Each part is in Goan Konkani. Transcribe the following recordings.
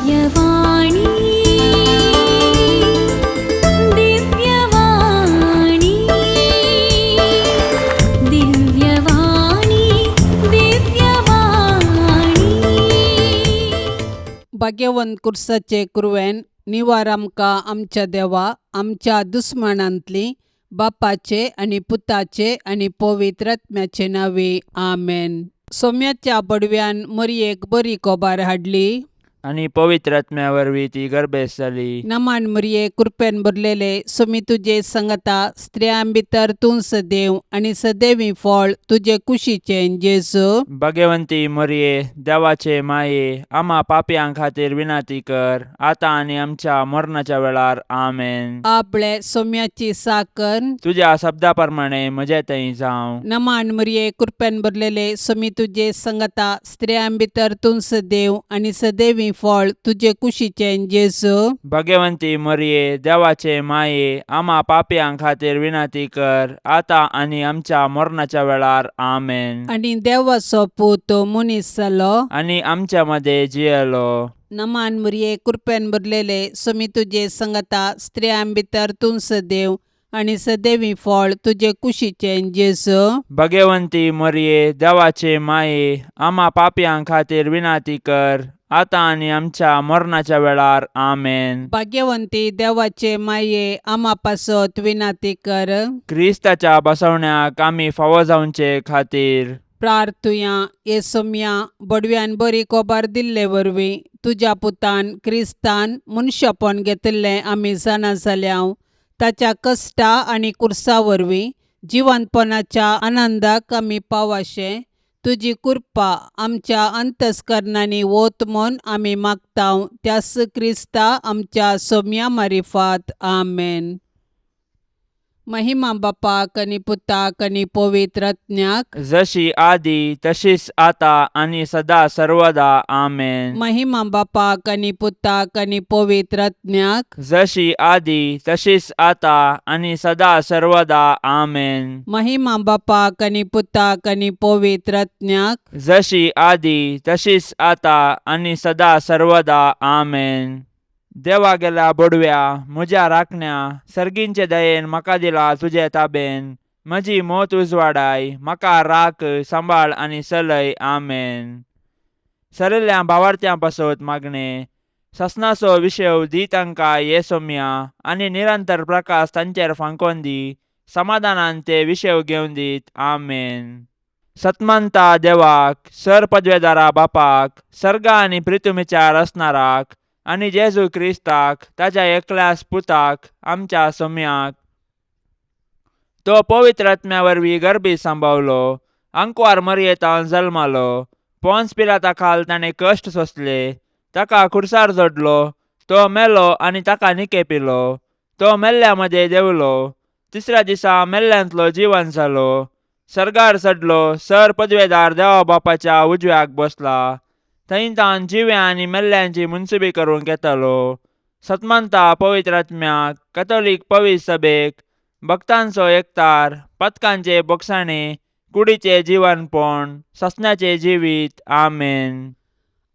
दिव्यवाणी, दिव्यवाणी, दिव्यवाणी, दिव्यवाणी. भाग्यवंत कुर्साचे कुरवेन निवार आमकां आमच्या देवा आमच्या दुस्मानांतली बापाचे आनी पुताचे आनी पवित्र आत्म्याचे नांवे आमेन. सोम्याच्या बडव्यान मरयेक बरी कोबार हाडली आनी पवित्र आत्म्या वरवीं ती गर्भेस्त जाली. नमान मरये, कृपेन भरलेले, सोमी तुजे संगता, स्त्रियां भितर तूं सदैव आनी सदैवी फळ तुजे कुशीचें जेजू. भगवंती मरये, देवाचे माये, आमा पापयां खातीर विनंती कर, आतां आनी आमच्या मरणाच्या वेळार. आमेन. आपले सोम्याची साकर. तुज्या शब्दा प्रमाणे म्हजे थंय जावं. नमान मरये, कृपेन भरलेले, सोमी तुजे संगता, स्त्रियां भितर तूं सदैव आनी सदैवी फळ तुजे कुशीचें जेजू. भगवंती मरये, देवाचे माये, आमा पापयां खातीर विनंती कर, आतां आनी आमच्या मरणाच्या वेळार. आमेन. आनी देवाचो पूत मनीस जालो आनी आमच्या मदें जियेलो. नमान मरये, कृपेन भरलेले, सोमी तुजे संगता, स्त्रियां भितर तूं सदैव आनी सदैवी फळ तुजे कुशीचें जेजू. भगवंती मरये, देवाचे माये, आमा पापयां खातीर विनंती कर, आतां आनी आमच्या मरणाच्या वेळार. आमेन. भाग्यवंती देवाचे माये, आमा पासत विनंती कर. क्रिस्ताच्या बसवण्याक आमी फावो जावचे खातीर प्रार्थुया. हे सोम्या, बडव्यान बरी कोबार दिल्ले वरवीं तुज्या पुतान क्रिस्तान मनशापण घेतिल्लें आमी जाणा जाल्या. ताच्या कश्टा आनी कुर्सा वरवीं जिवंतपणाच्या आनंदाक आमी पावाशें तुजी कृपा आमच्या अंतस्करणांनी वत म्हूण आमी मागता, त्यास क्रिस्ता आमच्या सोम्या मारिफात. आमेन. महिमा बापाक आनी पुताक आनी पवित्र आत्म्याक. जशी आदी तशीच आता आनी सदा सर्वदा. आमेन. महिमा बापाक आनी पुताक आनी पवित्र आत्म्याक. जशी आदी तशीच आता आनी सदा सर्वदा. आमेन. महिमा बापाक आनी पुताक आनी पवित्र आत्म्याक. जशी आदी तशीच आता आनी सदा सर्वदा. आमेन. देवा गेल्या बोडव्या, म्हज्या राखण्या, सर्गींचे दयेन म्हाका दिला तुजे ताबेन. म्हजी मोत उजवाडाय, म्हाका राख, सांबाळ आनी चलय. आमेन. सरिल्ल्या भावार्थ्यां पासत मागणें. ससनाचो विशेव दी तांकां ये सोम्या आनी निरंतर प्रकाश तांचेर फांकोन दी. समाधानान ते विशेव घेवन दीत. आमेन. सतमंता देवाक, सर पदवेदारा बापाक, सर्गा आनी प्रितुमीच्या रचणाराक आनी जेजू क्रिस्ताक ताच्या एकल्याच पुताक, आमच्या सोम्याक, तो पवित्र आत्म्या वरवीं गर्भी सांबावलो, आंकवार मरयेतान जल्मालो, पोन्स पिलाता खाल ताणें कश्ट सोंसले, ताका खुर्सार जोडलो, तो मेलो आनी ताका निकेपिलो, तो मेल्ल्या मदें देंवलो, तिसऱ्या दिसा मेल्ल्यांतलो जिवन जालो, सर्गार चडलो, सर पदवेदार देवा बापाच्या उजव्याक बसला, थंय तावन जिव्या आनी मेल्ल्यांची मुनसुबी करूंक येतालो. सतमंता पवित्र आत्म्याक, कथोलीक पवित्र सभेक, भक्तांचो एकतार, पथकांचे बोगसाणे, कुडीचे जिवनपण, ससण्याचे जिवीत. आमेन.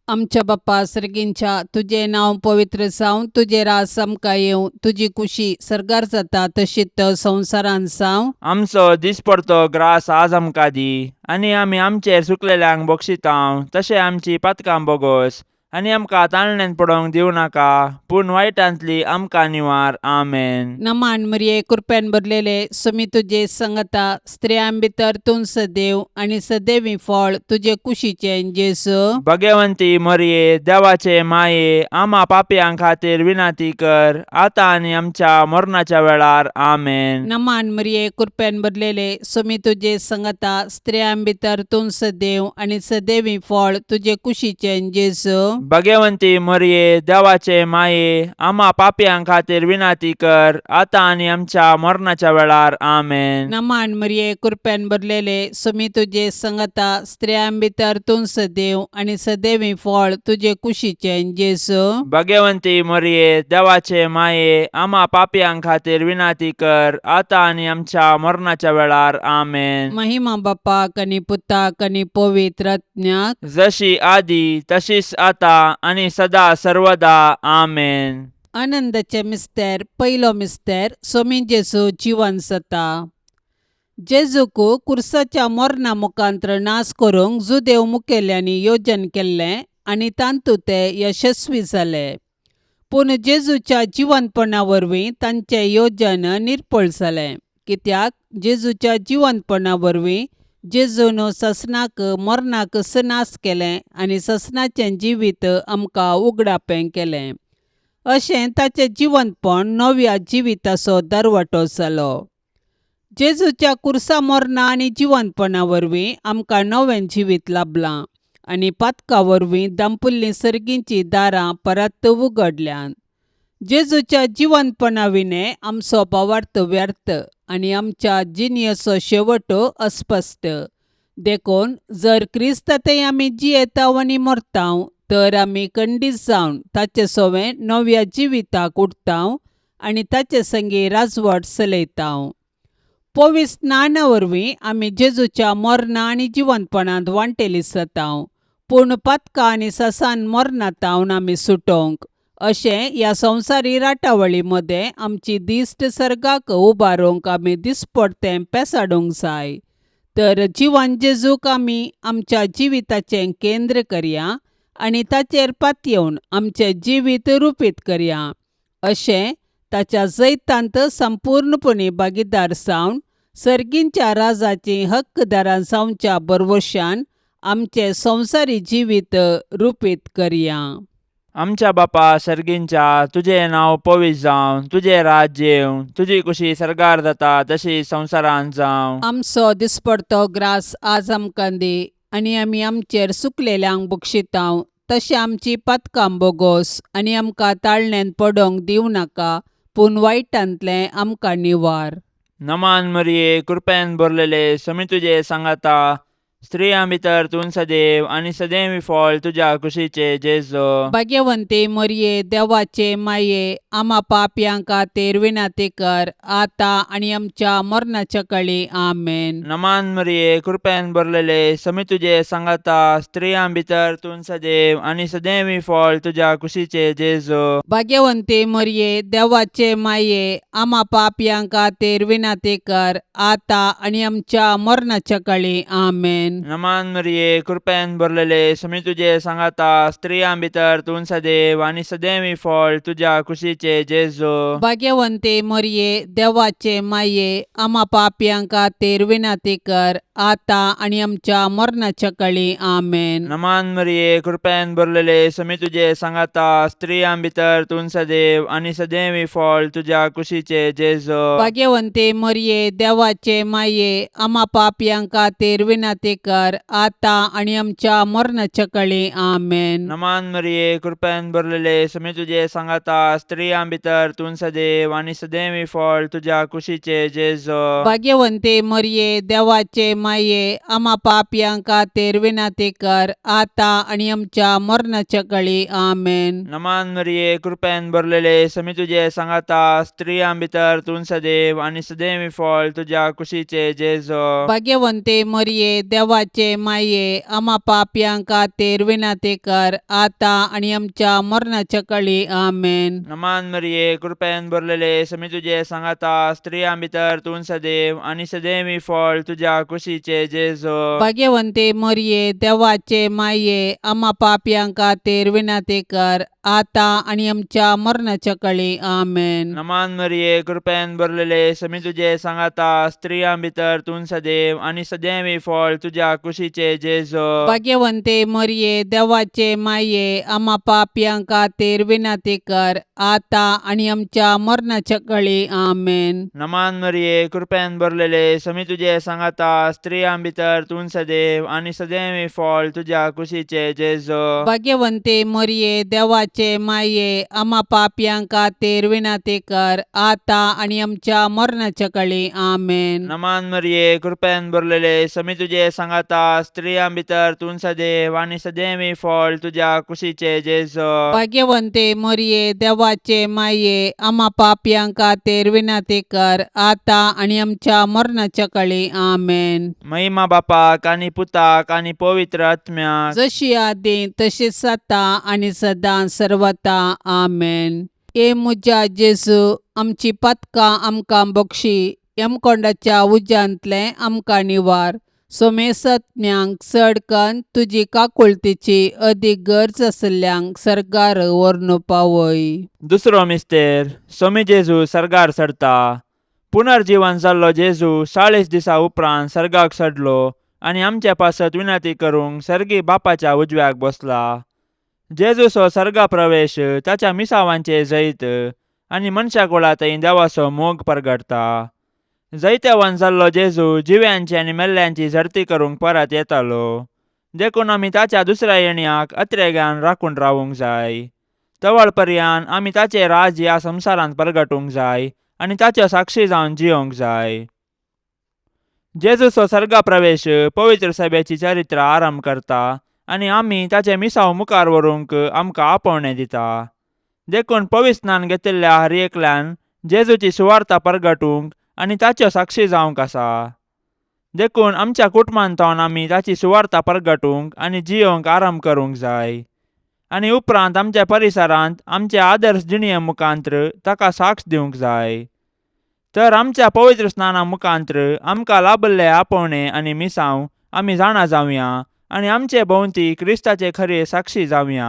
आमच्या बाप्पा सर्गींच्या, तुजें नांव पवित्र जावं, तुजें राज आमकां येवं, तुजी कुशी सर्गार जाता तशीच संवसारांत जावं. आमचो दिसपडतो ग्रास आज आमकां दी आनी आमी आमचेर चुकलेल्यांक बक्षितांव तशें आमची पातकां बोगोस आनी आमकां ताळण्यांत पडोवंक दिवं नाका, पूण वायटांतली आमकां निवार. आमेन. नमान मरिये, कृपेन भरलेले, सुमी तुजे संगता, स्त्रियां भितर तूं सदैव आनी सदैवी फळ तुजे कुशीचें जेजू. भगवंती मरिये, देवाचे माये, आमा पापयां खातीर विनंती कर, आतां आनी आमच्या मरणाच्या वेळार. आमेन. नमान मरिये, कृपेन भरलेले, सुमी तुजे संगता, स्त्रियां भितर तूं सदैव आनी सदैवी फळ तुजे कुशीचें जेजू. भगवंती मरिये, देवाचे माये, आमा पापयां खातीर विनंती कर, आतां आनी आमच्या मरणाच्या वेळार. आमेन. नमान मरिये, कृपेन भरलेले, सुमी तुजे संगता, स्त्रियां भितर तूं सदैव आनी सदैवी फळ तुजे कुशीचें जेजू. भगवंती मरिये, देवाचे माये, आमा पापयां खातीर विनंती कर, आतां आनी आमच्या मरणाच्या वेळार. आमेन. महिमा बापाक आनी पुताक आनी पवित्र आत्म्याक. जशी आदी तशीच आता आतां आनी सदा सर्वदा. आमेन. आनंदाचे मिस्तेर. पयलो मिस्तेर, सोमी जेजू जिवन जाता. जेजूक कुर्साच्या मरणा मुखांत्र नाश करूंक जुदेव मुखेल्यांनी योजन केल्लें आनी तातूंत ते यशस्वी जाले. पूण जेजूच्या जिवनपणा वरवीं तांचें योजन निर्फळ जालें, कित्याक जेजूच्या जिवनपणा वरवीं जेजून ससनाक मरणाक नाश केलें आनी ससनाचें जिवीत आमकां उगडापें केलें. अशें ताचें जिवनपण नव्या जिविताचो दरवटो जालो. जेजूच्या कुर्सा मरणा आनी जिवनपणा वरवीं आमकां नवें जिवीत लाबलां आनी पातका वरवीं दांपुल्लीं सर्गींचीं दारां परत उगडल्यांत. जेजूच्या जिवनपणा विणें आमचो भावार्थ व्यर्थ आनी आमच्या जिणेचो शेवट अस्पश्ट. देखून जर क्रिस्तांतय आमी जियेताव आनी मरताव तर आमी खंडीत जावन ताचे सवें नव्या जिविताक उठताव आनी ताचे संगी राजवट चलयताव. पवित्र स्नाना वरवीं आमी जेजूच्या मरणा आनी जिवनपणांत वांटेली जाताव. पूण पातकां आनी ससान मरणांत आमी सुटोवंक अशें ह्या संवसारी राटावळी मदें आमची दिश्ट सर्गाक उबारूंक आमी दिसपडतें पेसाडूंक जाय. तर जिवन जेजूक आमी आमच्या जिविताचें केंद्र करया आनी ताचेर पातयेवन आमचें जिवीत रुपीत करया. अशें ताच्या जैतांत संपूर्णपणी भागीदार जावन सर्गींच्या राजाचीं हक्कदारां जावच्या भरवशान आमचें संवसारी जिवीत रुपीत करया. आमच्या बापा सर्गींच्या, तुजें नांव पवित्र जावं, तुजें राज्य येवं, तुजी कुशी सर्गार जाता तशी संवसारांत जावं. आमचो दिसपडतो ग्रास आज आमकां दी आनी आमी आमचेर सुकलेल्यांक बक्षितांव तशें आमची पातकां बोगोस आनी आमकां ताळण्यान पडोवंक दिवं नाका, पूण वायटांतलें आमकां निवार. नमान मरिये, कृपेन भरलेले, समी तुजे सांगाता, स्त्रियां भितर तूं सदैव आनी सदैव फळ तुज्या कुशीचे जेजो. भाग्यवंती मरिये, देवाचे माये, आमा पापयां खातीर विनंती कर, आतां आनी आमच्या मरणाच्या कळी. आमेन. नमान मरिये, कृपेन भरलेले, समी तुजे सांगाता, स्त्रियां भितर तूं सदैव आनी सदैव फळ तुज्या कुशीचे जेजो. भाग्यवंती मरिये, देवाचे माये, आमा पापयां खातीर विनंती कर, आतां आनी आमच्या मरणाच्या कळी. आमेन. नमान मरिये, कृपेन भरलेले, समी तुजे सांगाता, स्त्रियां भितर तूं सदैव आनी सदैव फळ तुज्या कुशीचे जेजो. भाग्यवंती मरिये, देवाचे माये, आमा पापयां खातीर विनंती कर, आतां आनी आमच्या मरणाच्या कळी. आमेन. नमान मरिये, कृपेन भरलेले, समी तुजे सांगाता, स्त्रियां भितर तूं सदैव आनी सदैव फळ तुज्या कुशीचे जेजो. भाग्यवंती मरिये, देवाचे माये, आमा पापयां खातीर विनंती कर, आतां आनी आमच्या मरणाच्या कळी. आमेन. नमान मरिये, कृपेन भरलेले, समी तुजे सांगाता, स्त्रियां भितर तूं सदैव आनी सदैव फळ तुज्या कुशीचे जेजो. भाग्यवंती मरिये, देवाचे माये, आमा पापयां खातीर विनंती कर, आतां आनी आमच्या मरणाच्या कळी. आमेन. नमान मरिये, कृपेन भरलेले, समी तुजे सांगाता, स्त्रियां भितर तूं सदैव आनी सदैव फळ तुज्या कुशीचे जेजो. भाग्यवंती मरिये, देवाचे माये, आमा पापयां खातीर विनंती कर, आतां आनी आमच्या मरणाच्या कळी. आमेन. नमान मरिये, कृपेन भरलेले, समी तुजे सांगाता, स्त्रियां भितर तूं सदैव आनी सदैव फळ तुज्या कुशीचे जेजो. भाग्यवंती मरिये, देवाचे माये, आमा पापयां खातीर विनंती कर, आतां आनी आमच्या मरणाच्या कळी. आमेन. नमान मरिये, कृपेन भरलेले, समी तुजे सांगाता, स्त्रियां भितर तूं सदैव आनी सदैव फळ तुज्या कुशीचे जेजो. भाग्यवंती मरिये, देवाचे माये, आमा पापयां खातीर विनंती कर, आतां आनी आमच्या मरणाच्या कळी. आमेन. नमान मरिये, कृपेन भरलेले, समी तुजे सांगाता, स्त्रियां भितर तूं सदैव आनी सदैव फळ तुज्या कुशीचे जेजो. भाग्यवंती मरिये, देवाचे देवाचे माये आमा पापयां खातीर विनंती कर आतां आनी आमच्या मरणाच्या कळी. आमेन. नमान मरिये, कृपेन भरलेले, समी तुजे सांगाता, स्त्रियां भितर तूं सदैव आनी सदैवी फळ तुज्या कुशीचे जेजो. भाग्यवंते मरिये, देवाचे माये, आमा पापयां खातीर विनंती कर आतां आनी आमच्या मरणाच्या कळी. आमेन. महिमा बापाक आनी पुताक आनी पवित्र आत्म्याक. जशी आदी तशीच आतां आनी सदां सर्वता. आमेन. ए म्हज्या जेजू, आमची पातकां आमकां बक्षी, यमकोंडाच्या उज्यांतलें आमकां निवार, सोमेसत्म्यांक चड कन्न तुजी काकुळतीची अदीक गरज आशिल्ल्यांक सर्गार व्हरून पावय. दुसरो मिस्तेर, सोमी जेजू सर्गार चडता. पुनर्जीवन जाल्लो जेजू 40 दिसा उपरांत सर्गाक चडलो आनी आमचे पासत विनंती करूंक सर्गी बापाच्या उजव्याक बसला. जेजूचो सर्गा प्रवेश ताच्या मिसावांचे जैत आनी मनशा कुळा थंय देवाचो मोग परगटता. जैतेवान जाल्लो जेजू जिव्यांची आनी मेल्ल्यांची झडती करूंक परत येतालो, देखून आमी ताच्या दुसऱ्या येण्याक अत्रेगान राखून रावूंक जाय. तवळ पर्यान आमी ताचें राज ह्या संवसारांत परगटूंक जाय आनी ताच्यो साक्षी जावन जियोंक जाय. जेजूचो सर्गा प्रवेश पवित्र सभेची चरित्र आरंभ करता आनी आमी ताचें मिसांव मुखार व्हरूंक आमकां आपोवणें दिता. देखून पवित्र स्नान घेतिल्ल्या हर एकल्यान जेजूची सुवार्ता परगटूंक आनी ताच्यो साक्षी जावंक आसा. देखून आमच्या कुटुंबांत आमी ताची सुवार्ता परगटूंक आनी जियोंक आरंभ करूंक जाय आनी उपरांत आमच्या परिसरांत आमचे आदर्श जिणये मुखांत्र ताका साक्ष दिवंक जाय. तर आमच्या पवित्र स्नाना मुखांत्र आमकां लाभल्ले आपोवणें आनी मिसांव आमी जाणा जावया आनी आमचे भोंवती क्रिस्ताचे खरे साक्षी जावया.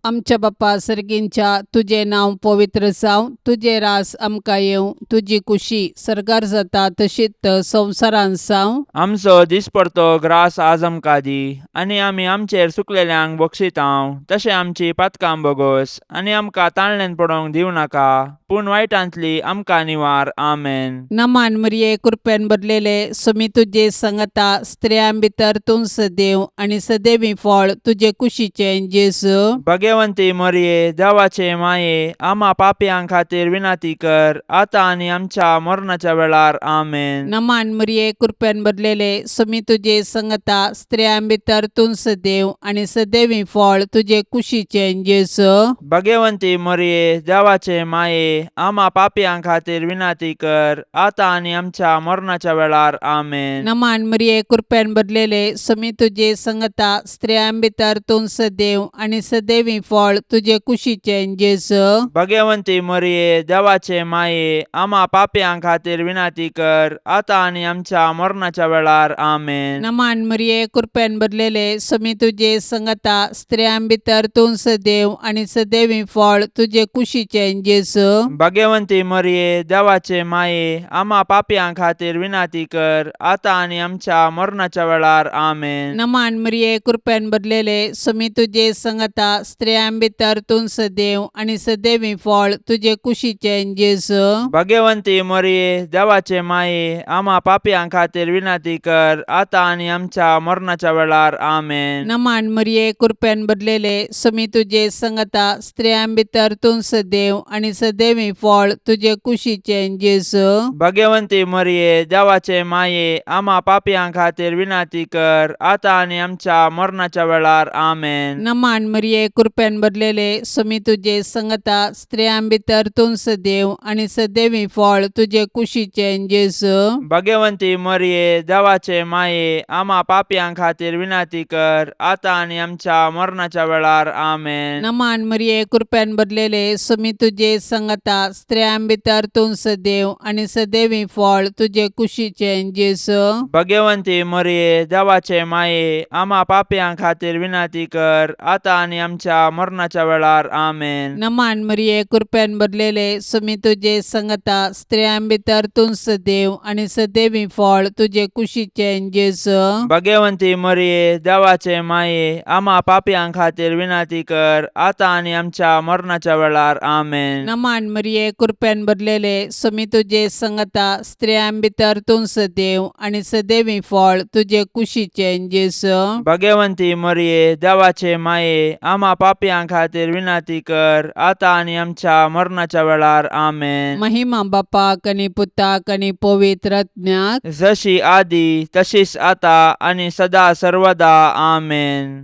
आमच्या बापा सर्गींच्या, तुजें नांव पवित्र जावं, तुजें रास आमकां येवं, तुजी कुशी सर्गार जाता तशीच संवसारांत जावं. आमचो दिसपडतो ग्रास आज आमकां दी आनी आमी आमचेर सुकलेल्यांक बक्षितांव तशें आमची पातकां बोगोस आनी आमकां ताळणेन पडोवंक दिवं नाका, पूण वायटांतली आमकां निवार. आमेन. नमान मरिये, कृपेन भरलेले, सुमी तुजे संगता, स्त्रियां भितर तूं सदैव आनी सदैवी फळ तुजे कुशीचें जेजू. भगवंती मरिये, देवाचे माये, आमा पापयां खातीर विनंती कर आतां आनी आमच्या मरणाच्या वेळार. आमेन. नमान मरिये, कृपेन भरलेले, सुमी तुजे संगता, स्त्रियां भितर तूं सदैव आनी सदैवी फळ तुजे कुशीचें जेजू. भगवंती मरिये, देवाचे माये, आमा पापयां खातीर विनंती कर आतां आनी आमच्या मरणाच्या वेळार. आमेन. नमान मरिये, कृपेन भरलेले, सुमी तुजे संगता, स्त्रियां भितर तूं सदैव आनी सदैवी फळ तुजे कुशीचें जेजू. भगवंती मरिये, देवाचे माये, आमा पापयां खातीर विनंती कर आतां आनी आमच्या मरणाच्या वेळार. आमेन. नमान मरिये, कृपेन भरलेले, सुमी तुजे संगता, स्त्रियां भितर तूं सदैव आनी सदैवी फळ तुजे कुशीचें जेजू. भगवंती मरिये, देवाचे माये, आमा पापयां खातीर विनंती कर आतां आनी आमच्या मरणाच्या वेळार. आमेन. नमान मरिये, कृपेन भरलेले, सुमी तुजे संगता, स्त्रियां भितर तूं सदैव आनी सदैवी फळ तुजे कुशीचें जेजू. भगवंती मरिये, देवाचे माये, आमा पापयां खातीर विनंती कर आतां आनी आमच्या मरणाच्या वेळार. आमेन. नमान मरिये, कृपेन भरलेले, सुमी तुजे संगता, स्त्रियां भितर तूं सदैव आनी सदैवी फळ तुजे कुशीचें जेजू. भगवंती मरिये, देवाचे माये, आमा पापयां खातीर विनंती कर आतां आनी आमच्या मरणाच्या वेळार. आमेन. नमान मरिये, कृपेन भरलेले, सुमी तुजे संगता, स्त्रियां भितर तूं सदैव आनी सदैवी फळ तुजे कुशीचें जेजू. भगवंती मरिये, देवाचे माये, आमा पापयां खातीर विनंती कर आतां आनी आमच्या मरणाच्या वेळार. आमेन. नमान मरिये, कृपेन भरलेले, सुमी तुजे संगता, स्त्रियां भितर तूं सदैव आनी सदैवी फळ तुजे कुशीचें जेजू. भगवंती मरिये, देवाचे माये, आमा पापयां खातीर विनंती कर आतां आनी आमच्या मरणाच्या वेळार. आमेन. नमान मरिये, कृपेन भरलेले, सुमी तुजे संगता, स्त्रियां भितर तूं सदैव आनी सदैवी फळ तुजे कुशीचें जेजू. भगवंती मरिये, देवाचे माये, आमा पापयां खातीर विनंती कर आतां आनी आमच्या मरणाच्या वेळार. आमेन. नमान मरिये, कृपेन भरलेले, सुमी तुजे संगता, स्त्रियां भितर तूं सदैव आनी सदैवी फळ तुजे कुशीचें जेजू. भगवंती मरिये, देवाचे माये, आमा पापयां पापयां खातीर विनंती कर आतां आनी आमच्या मरणाच्या वेळार. आमेन. महिमा बापाक आनी पुताक आनी पवित्र आत्म्याक. जशी आदी तशीच आता आनी सदा सर्वदा. आमेन.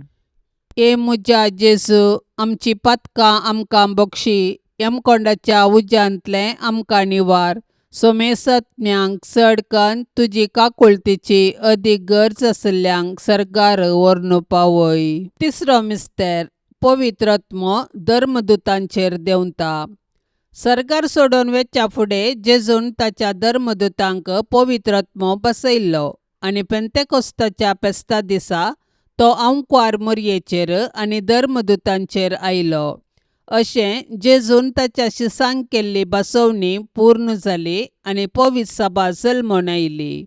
ए म्हज्या जेजू, आमची पातकां आमकां बक्षी, यमकोंडाच्या उज्यांतलें आमकां निवार, सोमेसत्म्यांक चड कन्न तुजी काकुळतीची अदीक गरज आशिल्ल्यांक सर्गार व्हरून पावय. तिसरो मिस्तेर, पवित्र आत्मो धर्मदुतांचेर देंवता. सर्गार सोडून वेच्या फुडें जेजून ताच्या धर्मदुतांक पवित्र आत्मो बसयल्लो आनी पेंतेकोस्ताच्या फेस्ता दिसा तो आंकवार मोरयेचेर आनी धर्मदुतांचेर आयलो. अशें जेजून ताच्या शिसांक केल्ली बसवणी पूर्ण जाली आनी पवित्र सभा जल्मून आयली.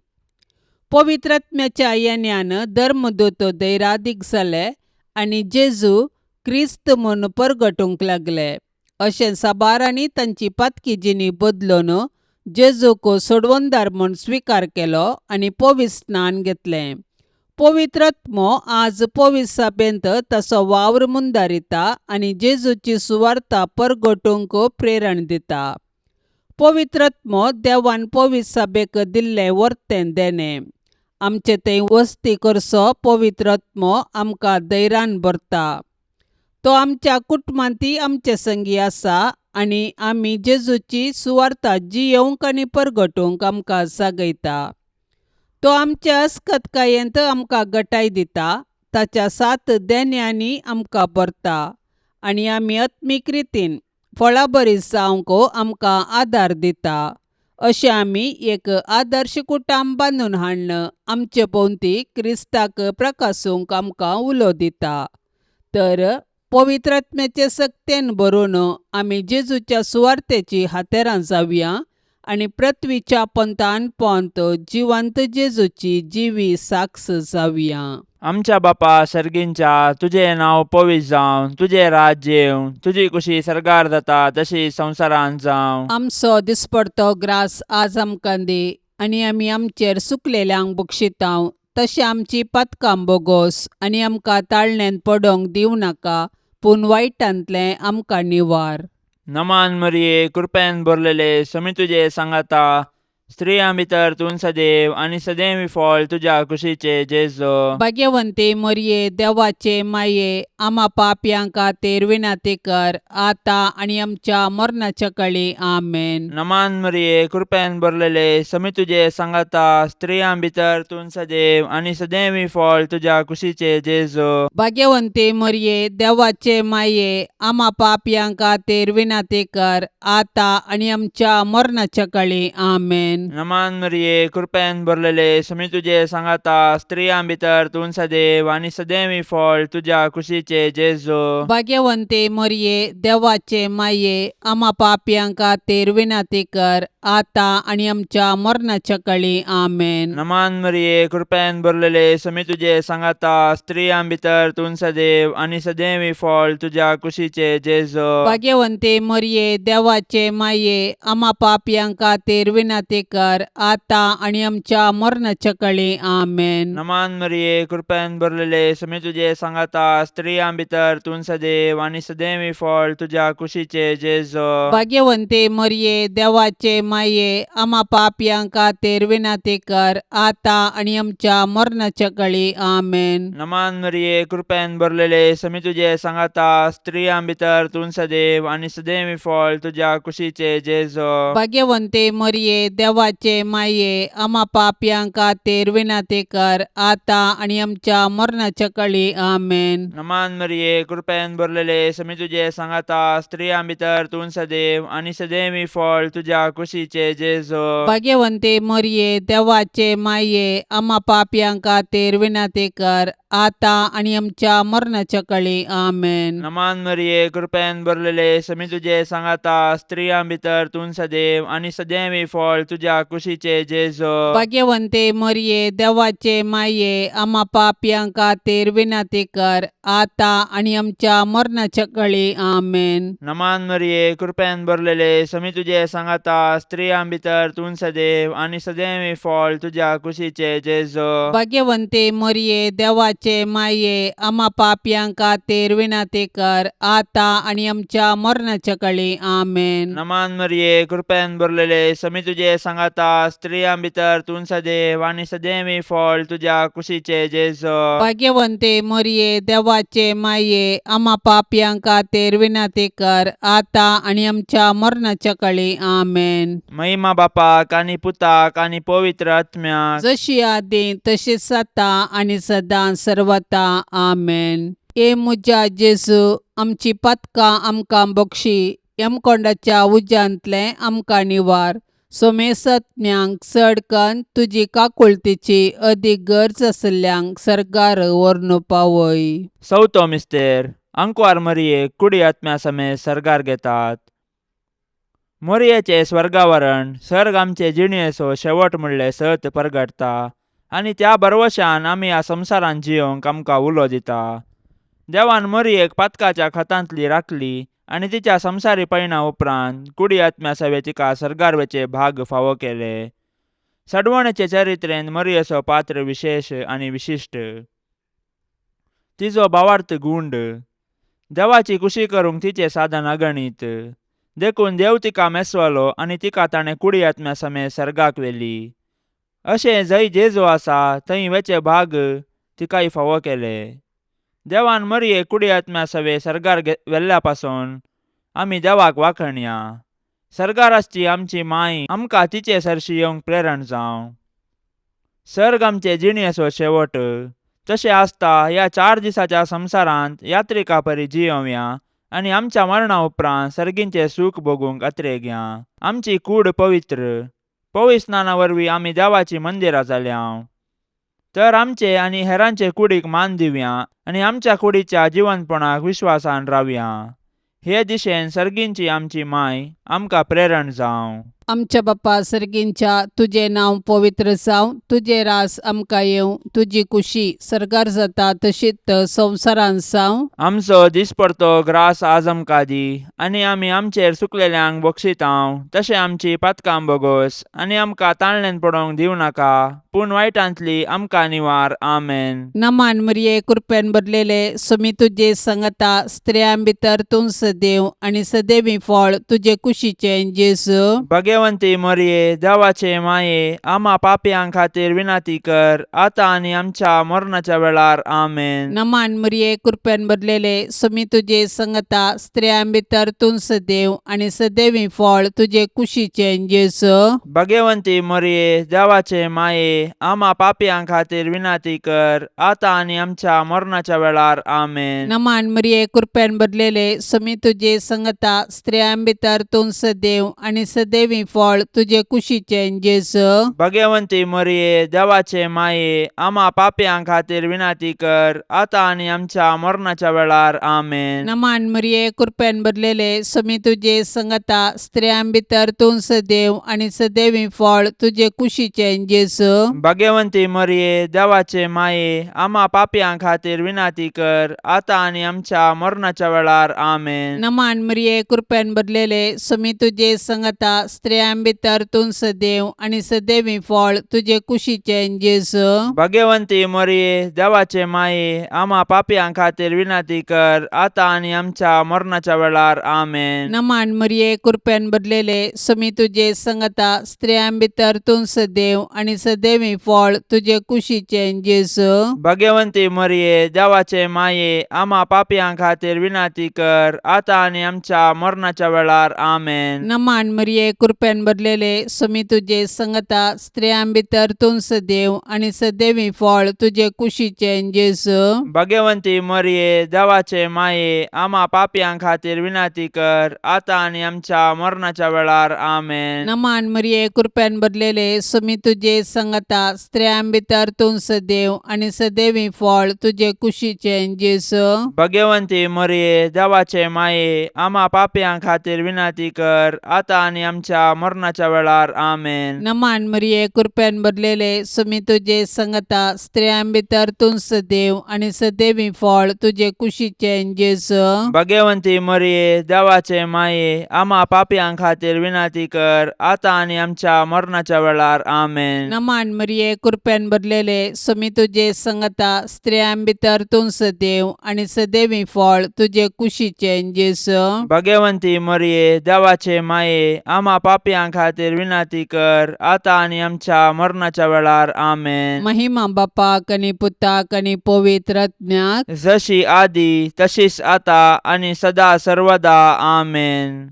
पवित्र आत्म्याच्या येण्यान धर्मदूत धैरादीक जाले आनी जेजू क्रिस्त म्हूण परगटूंक लागले. अशें साबारांनी तांची पातकी जिणी बदलून जेजूक सोडवणदार म्हूण स्विकार केलो आनी पवित्र स्नान घेतलें. पवित्र आत्मो आज पवित्र सभेंत ताचो वावर मुंदारिता आनी जेजूची सुवार्ता परगटूंक प्रेरण दिता. पवित्र आत्मो देवान पवित्र सभेक दिल्लें वर्तें देणें. आमचे थंय वस्ती करचो पवित्र आत्मो आमकां धैर्यान भरता. तो आमच्या कुटुंबांतय आमचे संगी आसा आनी आमी जेजूची सुवार्ता जियेवंक आनी परगटूंक आमकां जागयता. तो आमच्या अस्कतकायेंत आमकां गटाय दिता, ताच्या सात देण्यांनी आमकां भरता आनी आमी आत्मीक रितीन फळाबरी जावंक आमकां आदार दिता. अशें आमी एक आदर्श कुटुंब बांदून हाडून आमचे भोंवती क्रिस्ताक प्रकासूंक आमकां उलो दिता. तर पवित्र आत्म्याचे सक्तेन भरून आमी जेजूच्या सुवार्तेची हातेरां जावया आनी पृथ्वीच्या पंथान पोंत जिवंत जेजूची जिवी साक्ष जावया. आमच्या बापा सर्गींच्या, तुजें नांव पवित्र जावं, तुजें राज्य येवं, तुजी कुशी सर्गार जाता तशी संवसारांत जावं. आमचो दिसपडतो ग्रास आज आमकां दी आनी आमी आमचेर सुकलेल्यांक बक्षितांव तशें आमची पातकां बोगोस आनी आमकां ताळण्यांत पडोंक दिवं नाका, पूण वायटांतलें आमकां निवार. नमान मरिये, कृपेन भरलेले, समी तुजे सांगाता, स्त्रियां भितर तूं सदैव आनी सदैव फळ तुज्या कुशीचे जेजू. भाग्यवंती मरिये, देवाचे माये, आमा पापयां खातीर विनंती कर आतां आनी आमच्या मरणाच्या कळी. आमेन. नमान मरिये, कृपेन भरलेले, समी तुजे सांगाता, स्त्रियां भितर तूं सदैव आनी सदैव फळ तुज्या कुशीचे जेजू. भाग्यवंती मरिये, देवाचे माये, आमा पापयां खातीर विनंती कर आतां आनी आमच्या मरणाच्या कळी. आमेन. नमान मरिये, कृपेन भरलेले, समी तुजे सांगाता, स्त्रियां भितर तूं सदैव आनी सदैव फळ तुज्या कुशीचे जेजू. भाग्यवंती मरिये, देवाचे माये, आमा पापयां खातीर विनंती कर आतां आनी आमच्या मरणाच्या कळी. आमेन. नमान मरिये, कृपेन भरलेले, समी तुजे सांगाता, स्त्रियां भितर तूं सदैव आनी सदैव फळ तुज्या कुशीचे जेजू. भाग्यवंती मरिये, देवाचे माये, आमा पापयां खातीर विनंती कर आतां आनी आमच्या मरणाच्या कळी. आमेन. नमान मरिये, कृपेन भरलेले, समी तुजे सांगाता, स्त्रियां भितर तूं सदैव आनी सदैव फळ तुज्या कुशीचे जेजू. भाग्यवंती मरिये, देवाचे माये, आमा पापयां खातीर विनंती कर आतां आनी आमच्या मरणाच्या कळी. आमेन. नमान मरिये, कृपेन भरलेले, समी तुजे सांगाता, स्त्रियां भितर तूं सदैव आनी सदैव फळ तुज्या कुशीचे जेजू. भाग्यवंती मरिये, देवाचे माये, आमा पापयां खातीर विनंती कर आतां आनी आमच्या मरणाच्या कळी. आमेन. नमान मरिये, कृपेन भरलेले, समी तुजे सांगाता, स्त्रियां भितर तूं सदैव आनी सदैव फळ तुज्या कुशीचे जेजू. भाग्यवंती मरिये, देवाचे माये, आमा पापयां खातीर विनंती कर आतां आनी आमच्या मरणाच्या कळी. आमेन. नमान मरिये, कृपेन भरलेले, समी तुजे सांगाता, स्त्रियां भितर तूं सदैव आनी सदैव फळ तुज्या तुज्या कुशीचे जेजो. भाग्यवंते मरिये, देवाचे माये, आमा पापयां खातीर विनंती कर, आतां आनी आमच्या मरणाच्या कळी. आमेन. नमान मरिये, कृपेन भरलेले, समी तुजे सांगाता, स्त्रियां भितर तूं सदैव आनी सदैव फळ तुज्या कुशीचे जेजो. भाग्यवंते मरिये, देवाचे माये, आमा पापयां खातीर विनंती कर, आतां आनी आमच्या मरणाच्या कळी. आमेन. नमान मरिये, कृपेन भरलेले, समी तुजे सांगाता, स्त्रियां भितर तूं सदैव आनी सदैव फळ तुज्या कुशीचे जेजो. भाग्यवंते मरिये, देवाचे माये, आमा पापयां खातीर विनंती कर, आतां आनी आमच्या मरणाच्या कळी. आमेन. महिमा बापाक आनी पुताक आनी पवित्र आत्म्याक. जशी आदी तशीच आतां आनी सदां सर्वता. आमेन. हे म्हज्या जेजू, आमची पातकां आमकां बक्षी, यमकोंडाच्या उज्यांतलें आमकां निवार, सोमेसत्म्यांक चड कन्न तुजी काकुळतीची अदीक गरज आशिल्ल्यांक सर्गार व्हरून पावय. चवथो मिस्तेर. आंकवार मरियेक कुडी आत्म्या समेत सर्गार घेतात. मोरयेचें स्वर्गावरण सर्ग आमचे जिणेचो शेवट म्हणलें सत परगटता आनी त्या भरवशान आमी ह्या संवसारांत जियोंक आमकां उलो दिता. देवान मोरयेक पातकाच्या खतांतली राखली आनी तिच्या संवसारी पयणा उपरांत कुडी आत्म्या सवे तिका सर्गार वचे भाग फावो केले. सडवणेचे चरित्रेन मोरयेचो पात्र विशेश आनी विशिश्ट. तिजो भावार्थ गुंड. देवाची कुशी करूंक तिचें साधन अगणीत. देखून देव तिका मेसवलो आनी तिका ताणें कुडी आत्म्या समेत सर्गाक व्हेली. अशें जंय जेजू आसा थंय वेचे भाग तिकाय फावो केले. देवान मरियेक कुडी आत्म्या सवे सर्गार व्हेल्ल्या पासून आमी देवाक वाखणया. सर्गार आसची आमची माय आमकां तिचे सरशी येवंक प्रेरण जावं. सर्ग आमचे जिणेचो शेवट. तशें आसता ह्या 4 दिसाच्या संवसारांत यात्रिका परी जियोवया आनी आमच्या मरणा उपरांत सर्गींचें सूख भोगूंक अत्रेगया. आमची कूड पवित्र. पवित्र स्नाना वरवीं आमी देवाचीं मंदिरां जाल्या. तर आमचे आनी हेरांचे कुडीक मान दिवया आनी आमच्या कुडीच्या जिवनपणाक विश्वासान रावया. हे दिशेन सर्गींची आमची माय आमकां प्रेरण जावं. आमच्या बापा सर्गींच्या, तुजें नांव पवित्र जावं, तुजें रास आमकां येवं, तुजी कुशी सर्गार जाता तशीच संवसारांत जावं. आमचो दिसपडतो ग्रास आज आमकां दी आनी आमी आमचेर चुकलेल्यांक बक्षितांव तशें आमची पातकां बोगोस आनी आमकां ताणल्यान पडोवंक दिवं नाका, पूण वायटांतली आमकां निवार. आमेन. नमान मरिये, कृपेन भरलेले, सुमी तुजे संगता, स्त्रियां भितर तूं सदैव आनी सदैवी फळ तुजे कुशीचें जेजू. भगवंती मरिये, देवाचे माये, आमा पापयां खातीर विनंती कर, आतां आनी आमच्या मरणाच्या वेळार. आमेन. नमान मरिये, कृपेन भरलेले, सुमी तुजे संगता, स्त्रियां भितर तूं सदैव आनी सदैवी फळ तुजे कुशीचें जेजू. भगवंती मरिये, देवाचे माये, आमा पापयां खातीर विनंती कर, आतां आनी आमच्या मरणाच्या वेळार. आमेन. नमान मरिये, कृपेन भरलेले, सुमी तुजे संगता, स्त्रियां भितर तूं सदैव आनी सदैवी फळ तुजे कुशीचें जेजू. भगवंती मरिये, देवाचे माये, आमा पापयां खातीर विनंती कर, आतां आनी आमच्या मरणाच्या वेळार. आमेन. नमान मरिये, कृपेन भरलेले, सुमी तुजे संगता, स्त्रियां भितर तूं सदैव आनी सदैवी फळ तुजे कुशीचें जेजू. भगवंती मरिये, देवाचे माये, आमा पापयां खातीर विनंती कर, आतां आनी आमच्या मरणाच्या वेळार. आमेन. नमान मरिये, कृपेन भरलेले, सुमी तुजे संगता, स्त्रियां भितर तूं सदैव आनी सदैवी फळ तुजे कुशीचें जेजू. भगवंती मरिये, देवाचे माये, आमा पापयां खातीर विनंती कर, आतां आनी आमच्या मरणाच्या वेळार. आमेन. नमान मरिये, कृपेन भरलेले, सुमी तुजे संगता, स्त्रियां भितर तूं सदैव आनी सदैवी फळ तुजे कुशीचें जेजू. भगवंती मरिये, देवाचे माये, आमा पापयां खातीर विनंती कर, आतां आनी आमच्या मरणाच्या वेळार. आमेन. नमान मरिये, कृपेन भरलेले, सुमी तुजे संगता, स्त्रियां भितर तूं सदैव आनी सदैवी फळ तुजे कुशीचें जेजू. भगवंती मरिये, देवाचे माये, आमा पापयां खातीर विनंती कर, आतां आनी आमच्या मरणाच्या वेळार. आमेन. नमान मरिये, कृपेन भरलेले, सुमी तुजे संगता, स्त्रियां भितर तूं सदैव आनी सदैवी फळ तुजे कुशीचें जेजू. भगवंती मरिये, देवाचे माये, आमा पापयां खातीर विनंती कर, आतां आनी आमच्या आमच्या मरणाच्या वेळार. आमेन. नमान मरिये, कृपेन भरलेले, सुमी तुजे संगता, स्त्रियां भितर तूं सदैव आनी सदैवी फळ तुजे कुशीचें जेजू. भगवंती मरिये, देवाचे माये, आमा पापयां खातीर विनंती कर, आतां आनी आमच्या मरणाच्या वेळार. आमेन. नमान मरिये, कृपेन भरलेले, सुमी तुजे संगता, स्त्रियां भितर तूं सदैव आनी सदैवी फळ तुजे कुशीचें जेजू. भगवंती मरिये, देवाचे माये, आमा पापयां खातीर विनंती कर, आतां आनी आमच्या मरणाच्या वेळार. आमेन. महिमा बापाक आनी पुताक आनी पवित्र आत्म्याक. जशी आदी तशीच आता आनी सदा सर्वदा. आमेन.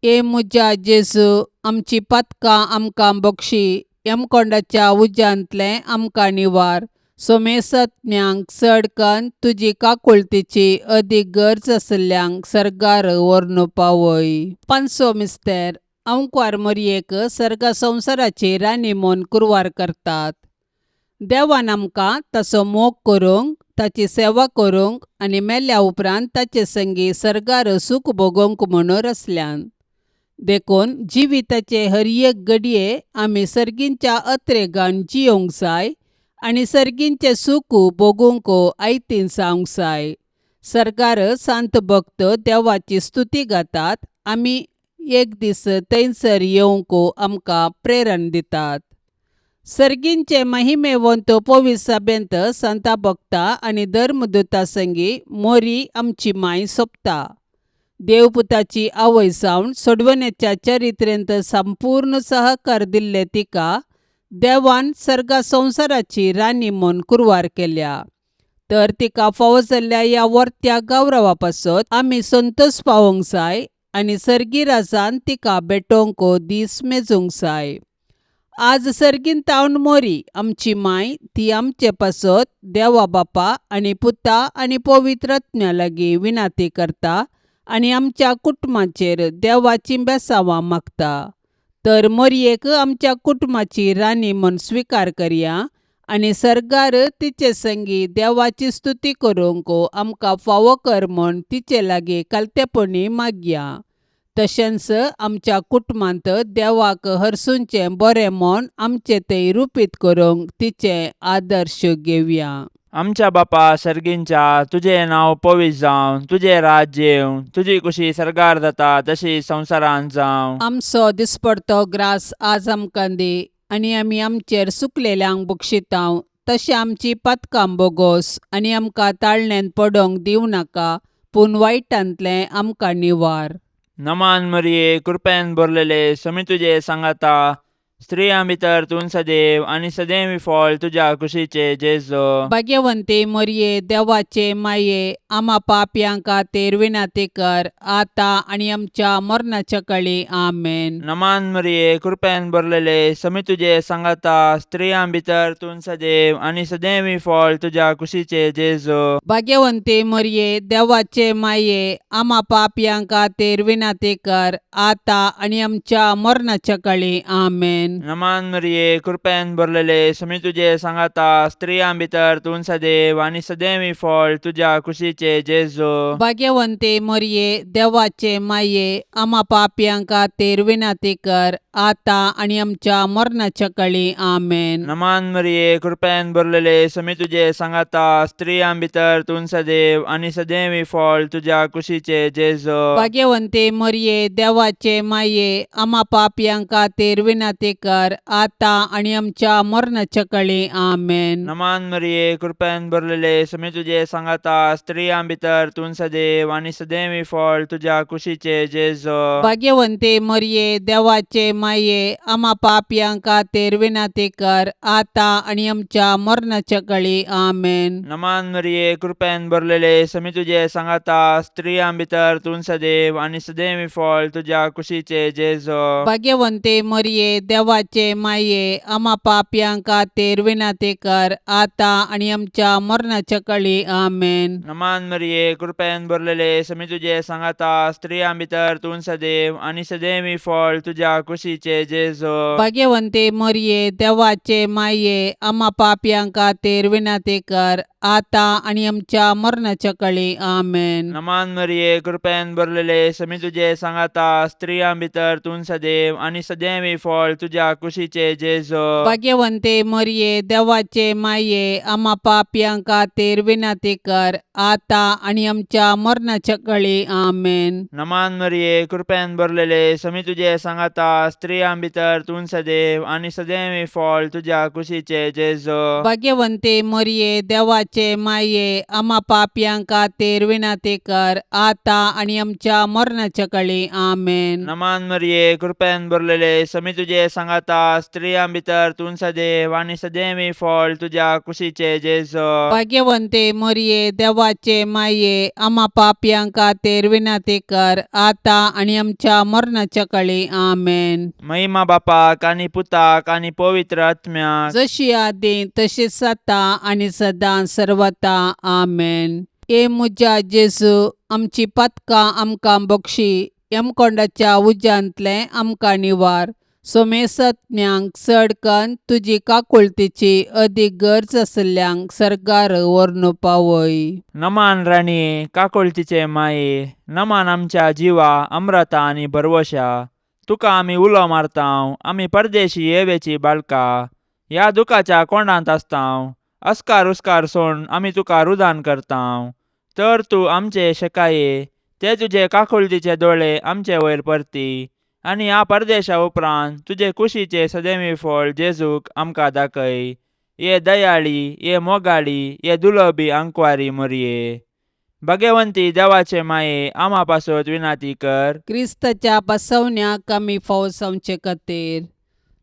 ए म्हज्या जेजू, आमची पातकां आमकां बक्षी, यमकोंडाच्या उज्यांतलें आमकां निवार, सोमेसत्म्यांक चड कन्न तुजी काकुळतीची अदीक गरज आशिल्ल्यांक सर्गार व्हरून पावय. पांचसो मिस्तेर. अंकवार मोरयेक सर्गा संवसाराची राणी म्हूण कुरवार करतात. देवान आमकां ताचो मोग करूंक, ताची सेवा करूंक आनी मेल्या उपरांत ताचे संगी सर्गार सूख भोगोवंक म्हणून रचल्यान. देखून जिविताचे हर एक घडये आमी सर्गींच्या अत्रेगान जियोंक जाय आनी सर्गींचें सूख भोगूंक आयतीन जावंक जाय. सर्गार सांत भक्त देवाची स्तुती गातात, आमी एक दीस थंयसर येवंक आमकां प्रेरण दितात. सर्गींचे महिमेवंत पवित्र सभेंत संता भक्ता आनी धर्मदूता संगी मोरी आमची माय सोंपता. देवपुताची आवय जावन सोडवण्याच्या चरित्रेंत संपूर्ण सहकार दिल्ले तिका देवान सर्गा संवसाराची राणी म्हूण कुरवार केल्या. तर तिका फावो जाल्ल्या ह्या वर्त्या गौरवा पासत आमी संतोश पावोवंक जाय आनी सर्गी राजान तिका भेटोवंक दीस मेजूंक जाय. आज सर्गीन तावन मोरी आमची माय ती आमचे पासत देवा बापा आनी पुता आनी पवित्र आत्म्या लागीं विनाती करता आनी आमच्या कुटुंबाचेर देवाची बेसांवां मागता. तर मोरयेक आमच्या कुटुंबाची राणी म्हूण स्विकार करया आनी सर्गार तिचे संगी देवाची स्तुती करूंक आमकां फावो कर म्हूण तिचे लागीं कालतेपणी मागया. तशेंच आमच्या कुटुंबांत देवाक हरसूंचें बरें म्हूण आमचें तें रुपीत करूंक तिचें आदर्श घेवया. आमच्या बापा सर्गींच्या, तुजें नांव पवित्र जावं, तुजें राज्य येवं, तुजी कुशी सर्गार जाता तशी संवसारांत जावं. आमचो दिसपडतो ग्रास आज आमकां दी आनी आमी आमचेर सुकलेल्यांक बक्षितांव तशें आमची पातकां बोगोस आनी आमकां ताळण्यांत पडोवंक दिवं नाका, पूण वायटांतलें आमकां निवार. नमान मरिये, कृपेन भरलेले, समी तुजे सांगाता, स्त्रियां भितर तूं सदैव आनी सदैव फळ तुज्या कुशीचे जेजो. भाग्यवंती मोरये, देवाचे माये, आमा पापयां खातीर विनंती कर, आतां आनी आमच्या मरणाच्या कळी. आमेन. नमान मरिये, कृपेन भरलेले, समी तुजे सांगाता, स्त्रियां भितर तूं सदैव आनी सदैव फळ तुज्या कुशीचे जेजो. भाग्यवंती मोरये, देवाचे माये, आमा पापयां खातीर विनंती कर, आतां आनी आमच्या मरणाच्या कळी. आमेन. नमान मरिये, कृपेन भरलेले, समी तुजे सांगाता, स्त्रियां भितर तूं सदैव आनी सदैव फळ तुज्या कुशीचे जेजो. भाग्यवंती मोरये, देवाचे माये, आमा पापयां खातीर विनंती कर, आतां आनी आमच्या मरणाच्या कळी. आमेन. नमान मरिये, कृपेन भरलेले, समी तुजे सांगाता, स्त्रियां भितर तूं सदैव आनी सदैव फळ तुज्या कुशीचे जेजो. भाग्यवंती मोरये, देवाचे माये, आमा पापयां खातीर विनंती कर, आतां आनी आमच्या मरणाच्या कळी. आमेन. नमान मरिये, कृपेन भरलेले, समी तुजे सांगाता, स्त्रियां भितर तूं सदैव आनी सदैव फळ तुज्या कुशीचे जेजो. भाग्यवंती मोरये, देवाचे माये, आमा पापयां खातीर विनंती कर, आतां आनी आमच्या मरणाच्या कळी. आमेन. नमान मरिये, कृपेन भरलेले, समी तुजे सांगाता, स्त्रियां भितर तूं सदैव आनी सदैव फळ तुज्या कुशीचे जेजो. भाग्यवंती मोरये, देवाचे माये, आमा पापयां खातीर विनंती कर, आतां आनी आमच्या मरणाच्या कळी. आमेन. नमान मरिये, कृपेन भरलेले, समी तुजे सांगाता, स्त्रियां भितर तूं सदैव आनी सदैव फळ तुज्या कुशीचे जेजो. भाग्यवंती मोरये, देवाचे माये, आमा पापयां खातीर विनंती कर, आतां आनी आमच्या मरणाच्या कळी. आमेन. नमान मरिये, कृपेन भरलेले, समी तुजे सांगाता, स्त्रियां भितर तूं सदैव आनी सदैवी फळ तुज्या कुशीचे जेजो. भाग्यवंते मरिये, देवाचे माये, आमा पापयां खातीर विनंती कर, आतां आनी आमच्या मरणाच्या कळी. आमेन. नमान मरिये, कृपेन भरलेले, समी तुजे सांगाता, स्त्रियां भितर तूं सदैव आनी सदैवी फळ तुज्या कुशीचे जेजो. भाग्यवंते मरिये, देवाचे माये, आमा पापयां खातीर विनंती कर, आतां आनी आमच्या मरणाच्या कळी. आमेन. नमान मरिये, कृपेन भरलेले, समी तुजे सांगाता, स्त्रियां भितर तूं सदैव आनी सदैवी फळ तुज्या कुशीचे जेजो. भाग्यवंते मरिये, देवाचे माये, आमा पापयां खातीर विनंती कर, आतां आनी आमच्या मरणाच्या कळी. आमेन. महिमा बापाक आनी पुताक आनी पवित्र आत्म्याक. जशी आदी तशीच आतां आनी सदां सर्वता. आमेन. ए म्हज्या जेजू, आमची पातकां आमकां बक्षी, यमकोंडाच्या उज्यांतलें आमकां निवार, सोमेसज्ञांक चड कन्न तुजी काकुळतीची अदीक गरज आशिल्ल्यांक सर्गार व्हरून पावय. नमान राणये, काकुळतीचे माये, नमान आमच्या जिवा अम्रता आनी भरवशा, तुका आमी उलो मारतांव, आमी परदेशी येवेची बाळका, ह्या दुखाच्या कोंडांत आसतांव, अस्कार उस्कार सोड आमी तुका रुदान करतांव, तर तूं आमचे शेकाये ते तुजे काकुळतीचे दोळे आमचे वयर परती आनी ह्या परदेशा उपरांत तुजे कुशीचे सदैवी फळ जेजूक आमकां दाखय. ये दयाळी, ये मोगाळी, ये दुलबी आंकवारी मोरये, भगवंती देवाचे माये, आमा पासत विनाती कर. क्रिस्ताच्या बसवण्याक आमी फावो जावचे खातीर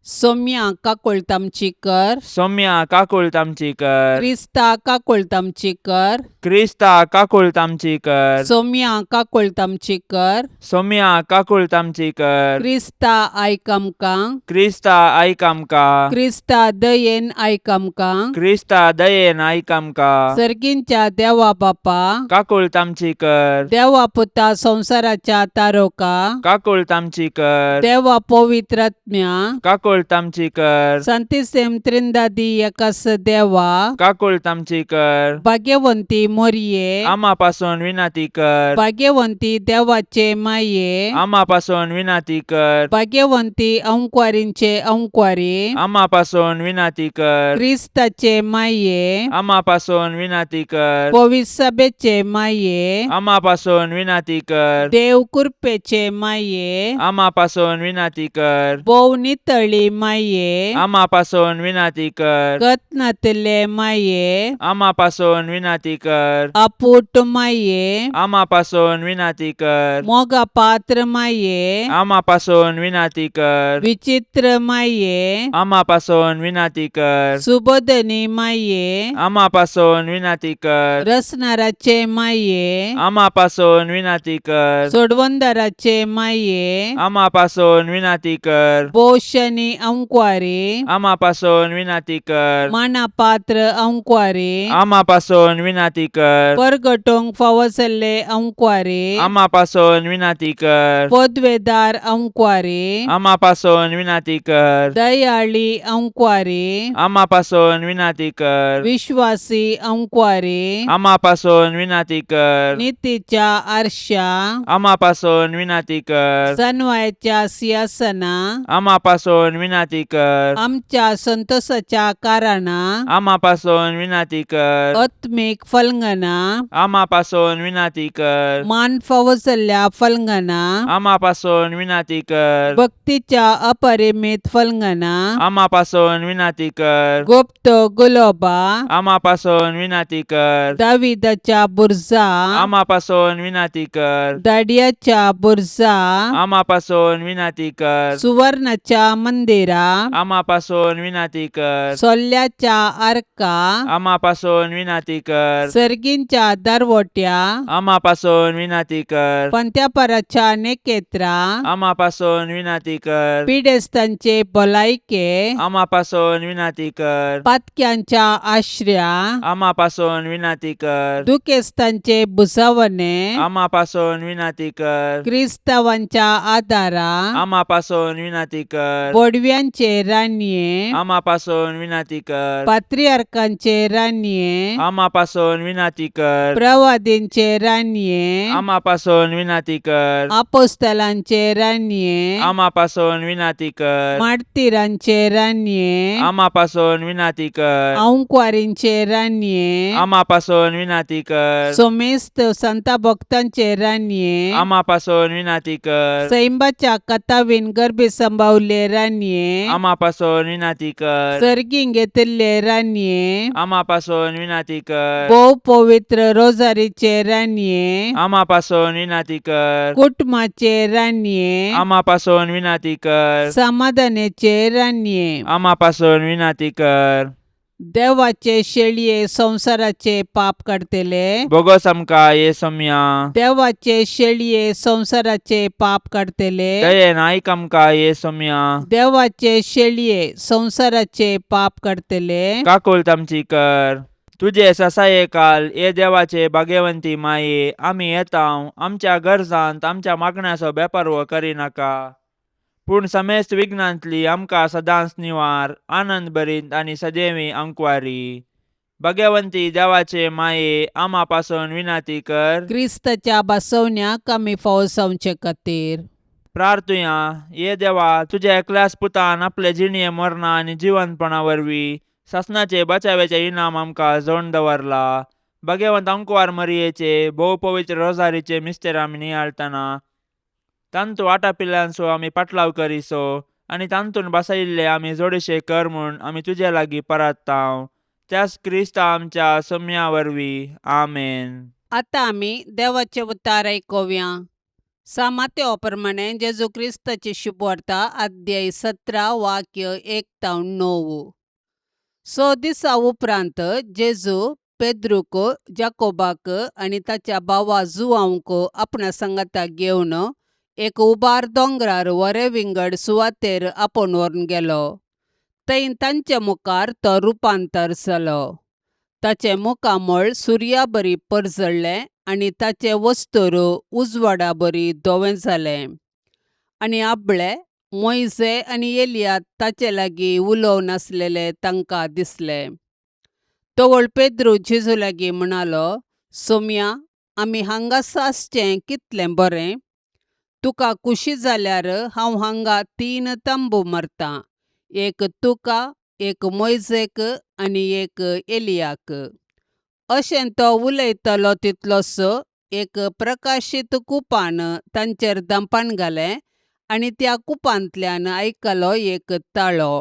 सोम्या काकुळट आमची कर. सौम्या काकुळट आमची कर. क्रिस्ता काकुळट आमची कर. क्रिस्ता काकुळट आमची कर. सोम्या काकुळट आमची कर. सौम्या काकुळट आमची कर. क्रिस्ता आयक आमकां. क्रिस्ता आयक आमकां. क्रिस्ता दयेन आयक आमकां. क्रिस्ता दयेन आयक आमकां. सर्गींच्या देवा बापा, काकुळट आमची कर. देवा पुता संवसाराच्या तारोका, काकुळट आमची कर. देवा पवित्रात्म्या, काकुळट आमची कर. संतिसेम त्रिंदादी एकास देवा, काकुळट आमची कर. भाग्यवंती मोरये, आमा पासून विनंती कर. भाग्यवंती देवाचे माये, आमा पासून विनंती कर. भाग्यवंती अंकवारींचे अंकवारी, आमा पासून विनंती कर. क्रिस्ताचे माये, आमा पासून विनंती कर. पविसभेचे माये, आमा पासून विनंती कर. देव कृपेचे माये, आमा पासून विनंती कर. भोव नितळी माये, आमा पासून विनंती कर. कत्नातले माये, आमा पासून विनंती कर. अपूट माये, आमा पासून विनंती कर. मोगा पात्र माये, आमा पासून विनंती कर. विचित्र माये, आमा पासून विनंती कर. सुबोधनी माये, आमा पासून विनंती कर. रसनाराचे माये, आमा पासून विनंती कर. सोडवंदाराचे माये, आमा पासून विनंती कर. पोशनी अंकवारी, आमा पासून विनंती कर. मानापात्र अंकवारी, आमा पासून विनंती कर. परगटोंक फावो जाल्ले अंकवारी, आमा पासून विनंती कर. पदवेदार अंकवारी, आमा पासून विनंती कर. दयाळी अंकवारी, आमा पासून विनंती कर. विश्वासी अंकवारी, आमा पासून विनंती कर. नितीच्या आरशा, आमा पासून विनंती कर. सनवायाच्या सिंहासना, आमा पासून विनंती कर. आमच्या संतोषाच्या कारणा, आमा पासून विनंती कर. आत्मीक फलंगना, आमा पासून विनंती कर. मान फावो जाल्ल्या फलंगना, आमा पासून विनंती कर. भक्तीच्या अपरिमित फलंगना, आमा पासून विनंती कर. गुप्त गुलोबा, आमा पासून विनंती कर. दाविदाच्या बुर्जा, आमा पासून विनंती कर. दाडियाच्या बुर्जा, आमा पासून विनंती कर. सुवर्णाच्या मंदिरा, आमा पासून विनंती कर. सोल्ल्याच्या आर्का, आमा पासून विनंती कर. सर्गींच्या दरवट्या, आमा पासून विनंती कर. पंत्यापराच्या नेकेत्रा, आमा पासून विनंती कर. पिडेस्तांचे भलायके, आमा पासून विनंती कर. पातक्यांच्या आश्र्या, आमा पासून विनंती कर. दुखेस्तांचे भुजावणे, आमा पासून विनंती कर. क्रिस्तावांच्या आदारा, आमा पासून विनंती कर. बोडव्या बडव्यांचे रानये, आमा पासून विनाती कर. पात्रियार्कांचे रानये, आमा पासून विनाती कर. प्रवादींचे रानये, आमा पासून विनाती कर. आपोस्तलांचे रानये, आमा पासून विनाती कर. मार्तिरांचे रानये, आमा पासून विनाती कर. आंकवारींचे रानये, आमा पासून विनाती कर. सोमेस्त संता भक्तांचे रानये, आमा पासून विनाती कर. सैंबाच्या कथावीन गर्भी संभावले रानये, आमा पासून विनाती कर. सर्गीं घेतिल्ले रानये, आमा पासून विनाती कर. भोव पवित्र रोजारीचे रानये, आमा पासून विनाती कर. कुटुंबाचे रानये, आमा पासून विनाती कर. समाधानाचे रानये, आमा पासून विनाती कर. देवाचे शेळये संवसाराचे पाप काडतले, बोगोस आमकां ये सोम्या. देवाचे शेळये संवसाराचे पाप काडतले, दयेन आयक आमकां ये सोम्या. देवाचे शेळये संवसाराचे पाप काडतले, काकुळट आमची कर. तुजे ससाये काल ये देवाचे भाग्यवंती माये, आमी येता आमच्या गरजांत आमच्या मागण्याचो बेपारवो करिनाका, पूण समेस्त विघ्नांतली आमकां सदांच निवार, आनंद भरीत आनी सदैवी अंकवारी. भाग्यवंती देवाचे माये, आमा पासून विनाती कर. क्रिस्ताच्या बसवण्याक आमी फावो जावचे खातीर. प्रार्थुया. ये देवा, तुज्या एकल्याच पुतान आपले जिणये मरणा आनी जिवंतपणा वरवीं सासणाचे बचाव्याचे इनाम आमकां जोडून दवरला. भाग्यवंत अंकवार मरियेचे भोव पवित्र रोजारीचे मिस्तेर आमी नियाळटना तांतू वाटापिल्ल्यांचो आमी पाटलाव करिसो आनी तांतून बसयिल्ले आमी जोडीशे कर म्हूण आमी तुजे लागीं परात्तांव, त्याच क्रिस्ता आमच्या सोम्या वरवीं. आमेन. आतां आमी देवाचे उतार आयकुया. सां मातेव प्रमाणे जेजू क्रिस्ताची शुभवार्ता, अध्याय 17, वाक्य 1 तावन 9. 6 दिसां उपरांत जेजू पेद्रूक, जाकोबाक आनी ताच्या भावा जुवांक आपणा सांगाता घेवन एक उबार दोंगरार वरे विंगड सुवातेर आपोवन व्हरून गेलो. थंय तांचे मुखार तो रुपांतर जालो. ताचें मुखामळ सुर्या बरी परजळ्ळें आनी ताचें वस्तूर उजवाडा बरी धवें जालें. आनी आपले मोयजे आनी एलिया ताचे लागीं उलोवन आसलेले तांकां दिसले. तवळ पेद्रू जेजू लागीं म्हणालो, सोम्या, आमी हांगासर आसचें कितलें बरें. तुका खुशी जाल्यार हांव हांगा 3 तंबू मारतां, एक तुका, एक मोयजेक आनी एक एलियाक. अशें तो उलयतलो तितलोसो एक प्रकाशीत कुपान तांचेर दंपान घालें आनी त्या कुपांतल्यान आयकलो एक ताळो,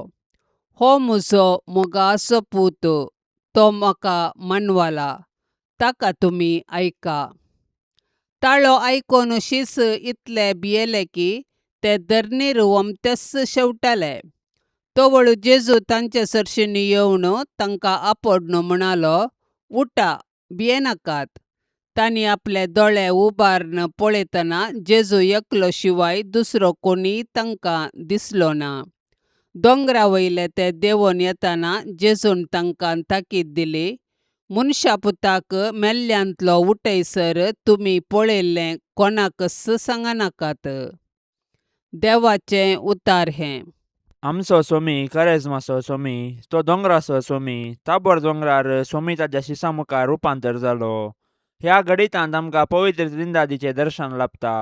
हो म्हजो मोगाचो पूत, तो म्हाका मानवला, ताका तुमी आयका. ताळो आयकून शीस इतले भियेले की ते धरणीर वमतेच शेवटाले. तवळ जेजू तांचे सरशीं येवन तांकां आपोडन म्हणालो, उठा, भियेनाकात. तांणी आपले दोळे उबारून पळयतना जेजू एकलो शिवाय दुसरो कोणीय तांकां दिसलो ना. दोंगरा वयले ते देंवून येतना जेजून तांकां ताकीद दिली, मनशा पुताक मेल्ल्यांतलो उठयसर तुमी पळयल्लें कोणाकच सांगनाकात. देवाचें उतार हें. आमचो सोमी, करेजमाचो सोमी, तो दोंगराचो सोमी. ताबोर दोंगरार सोमी ताच्या शिसा मुखार रुपांतर जालो. ह्या घडितांत आमकां पवित्र त्रिंदादीचें दर्शन लाभता.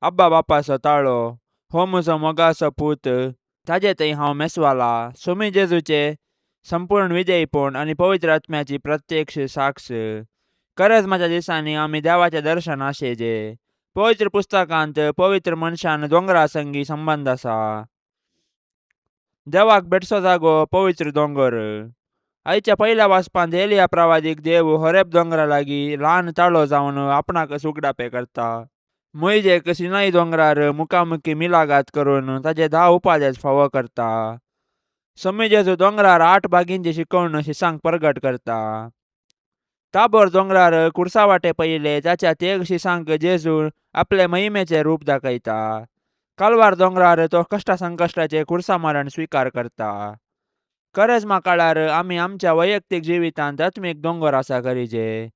आब्बा बापाचो ताळो, हो म्हजो मोगाचो पूत, ताजे थंय हांव मेसवाला. सोमी जेजूचे संपूर्ण विजयपण आनी पवित्र आत्म्याची प्रत्यक्ष साक्ष. करेजमाच्या दिसांनी आमी देवाचें दर्शन आशेजे. पवित्र पुस्तकांत पवित्र मनशान दोंगरा संगी संबंद आसा. देवाक भेटचो जागो पवित्र दोंगर. आयच्या पयल्या वाचपांत एलिया प्रवादीक देव होरेब दोंगरा लागीं ल्हान ताळो जावन आपणाक उगडापें करता. मोयजेक सिनाई दोंगरार मुखामुखी मिलागात करून ताजे 10 उपादेश फावो करता. सोमी जेजू दोंगरार 8 बागींची शिकवण शिसांक परगट करता. ताबोर दोंगरार कुर्सा वाटे पयले ताच्या तेग शिसांक जेजू आपले महिमेचें रूप दाखयता. कालवार दोंगरार तो कश्टा संकश्टाचे कुर्सा मरण स्विकार करता. करेजमा काळार आमी आमच्या वैयक्तीक जिवितांत आत्मीक दोंगर आसा करीजे.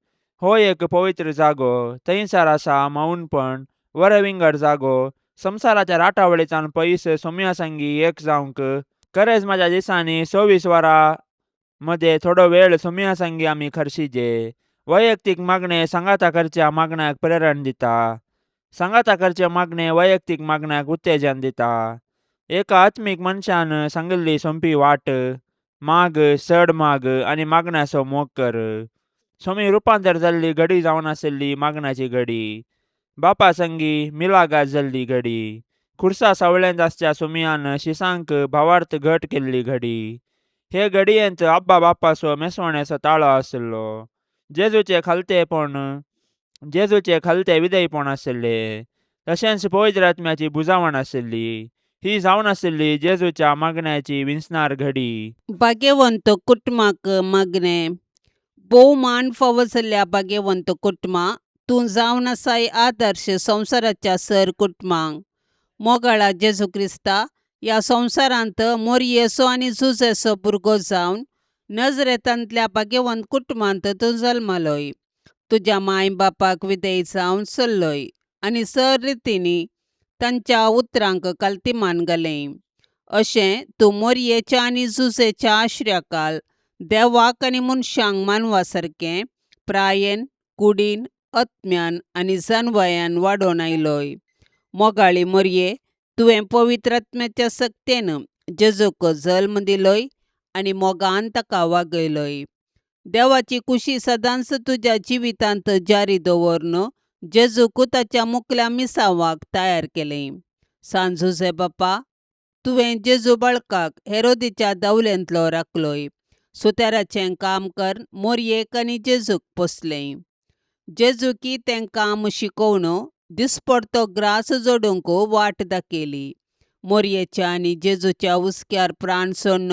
हो एक पवित्र जागो, थंयसर आसा मौनपण, वरे विंगड जागो, संवसाराच्या राटावळीच्यान पयस सोम्या संगी एक जावंक करेजमाच्या दिसांनी 24 वरां मदें थोडो वेळ सोम्या संगी आमी खर्शीजे. वैयक्तीक मागणें सांगाता करच्या मागण्याक प्रेरण दिता. सांगाता करचें मागणें वैयक्तीक मागण्याक उत्तेजन दिता. एका आत्मीक मनशान सांगिल्ली सोंपी वाट, माग, चड माग आनी मागण्याचो मोग कर. सोमी रुपांतर जाल्ली घडी जावन आशिल्ली मागण्याची घडी, बापा संगी मिलागाद जाल्ली घडी, खुर्सा सावळेंत आसच्या सोमियान शिसांक भावार्थ घट केल्ली घडी. हे घडयेंत आब्बा बापाचो मेसवण्याचो ताळो आशिल्लो. जेजूचे खालतेपण, जेजूचे खालते विधेयपण आशिल्लें, तशेंच पवित्र आत्म्याची बुजावण आशिल्ली. ही जावन आशिल्ली जेजूच्या मागण्याची विंचणार घडी. भाग्यवंत कुटुंबाक मागणें. भोवमान फावो जाल्ल्या भाग्यवंत कुटुंबा, तूं जावन आसाय आदर्श संवसाराच्या सर कुटुंबांक. मोगाळा जेजू क्रिस्ता, ह्या संवसारांत मोरयेचो आनी जुजेचो भुरगो जावन नजरेतांतल्या भाग्यवंत कुटुंबांत तूं जल्मलोय. तुज्या माय बापाक विधेय जावन चल्लोय आनी सर रितींनी तांच्या उतरांक कालतीमान घालें. अशें तूं मोरयेच्या आनी जुजेच्या आश्र्याकाल देवाक आनी मनशांक मानवा सारकें प्रायेन, कुडीन, आत्म्यान आनी जानवयान वाडोवन आयलोय. मोगाळी मोरये, तुवें पवित्र आत्म्याच्या सक्तेन जेजूक जल्म दिलोय आनी मोगान ताका वागयलोय. देवाची खुशी सदांच तुज्या जिवितांत जारी दवरून जेजूक ताच्या मुकल्या मिसांवाक तयार केलें. सान जुजे बापा, तुवें जेजू बाळकाक हेरोदीच्या दावलेंतलो राखलोय. सुतेराचें काम कर मोरयेक आनी जेजूक पोसलें. जेजुकी तें काम शिकोवन दिसपडतो ग्रास जोडूंक वाट दाखयली. मोरयेच्या आनी जेजूच्या हुस्क्यार प्राण सोडून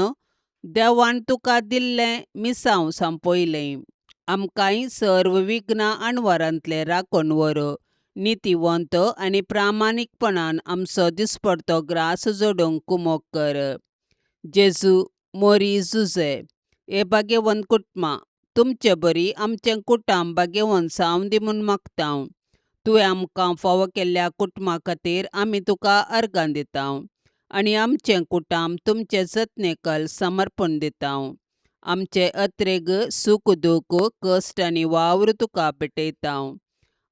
देवान तुका दिल्लें मिसांव सांपयलें. आमकांय सर्व विघ्नां अणवारांतलें राखून व्हर. नितीवंत आनी प्रामाणीकपणान आमचो दिसपडतो ग्रास जोडूंक कुमोक कर. जेजू, मोरी, जुजे हे भाग्यवंत कुटुंबा, तुमचे बरी आमचें कुटुंब भाग्यवंत जावं दी म्हूण मागता. तुवें आमकां फावो केल्ल्या कुटुंबा खातीर आमी तुका अर्गां दिता आनी आमचें कुटुंब तुमचे जतनेकल समर्पण दिता. आमचे अत्रेग, सूख दूख, कश्ट आनी वावर तुका भेटयता.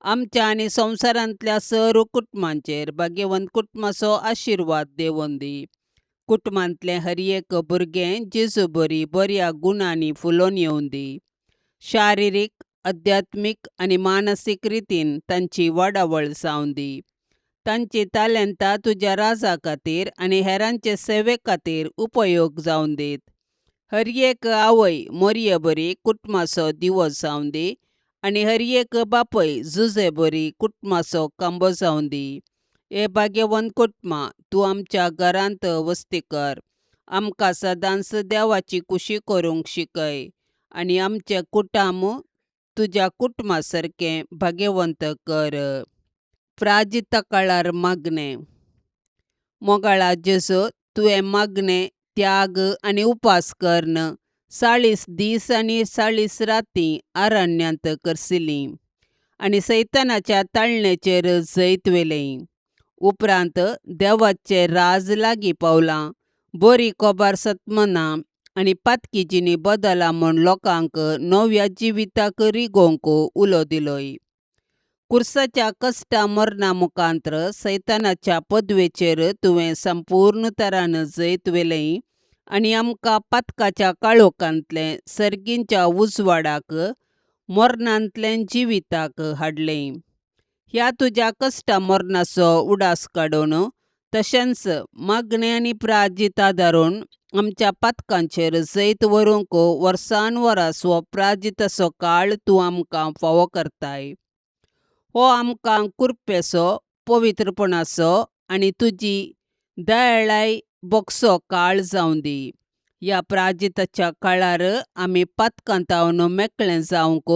आमच्या आनी संवसारांतल्या सर्व कुटुंबांचेर भाग्यवंत कुटुंबाचो आशिर्वाद देंवोवन दी. कुटुंबांतलें हर एक भुरगें जेजू बरी बऱ्या गुणांनी फुलोवन येवं दी. शारिरीक, अध्यात्मीक आनी मानसीक रितीन तांची वाडावळ जावं दी. तांची तालेंतां तुज्या राजा खातीर आनी हेरांचे सेवे खातीर उपयोग जावन दीत. हर एक आवय मोरये बरी कुटुंबाचो दिवो जावं दी आनी हर एक बापूय जुजे बरी कुटुंबाचो खांबो जावं दी. हे भाग्यवंत कुटुंबा, तूं आमच्या घरांत वस्ती कर. आमकां सदांच देवाची खुशी करूंक शिकय आनी आमचें कुटुंब तुज्या कुटुंबा सारकें भाग्यवंत कर. प्राजिता काळार मागणें. मोगाळा जेजू, तुवें मागणें, त्याग आनी उपास करून 40 दीस आनी 40 राती अरण्यांत करसिली आनी सैतानाच्या ताळणेचेर जैत व्हेलें. उपरांत देवाचें राज लागीं पावलां, बरी खबर सतमना आनी पातकी जिणी बदला म्हूण लोकांक नव्या जिविताक रिगोवंक उलो दिलोय. कुर्साच्या कश्टा मरणा मुखांत्र सैतानाच्या पदवेचेर तुवें संपूर्ण तरान जैत व्हेलें आनी आमकां पातकाच्या काळोखांतलें सर्गींच्या उजवाडाक, मरणांतलें जिविताक हाडलें. ह्या तुज्या कश्टा मरणाचो उडास काडून तशेंच मागणें आनी प्राजीत आदारून आमच्या पातकांचेर जैत व्हरूंक वर्सान वरास हो प्राजिताचो काळ तूं आमकां फावो करताय. हो आमकां कुरपेचो, पवित्रपणाचो आनी तुजी दयाळाय बोगसो काळ जावं दी. ह्या प्राजिताच्या काळार आमी पातकांतावन मेकळें जावंक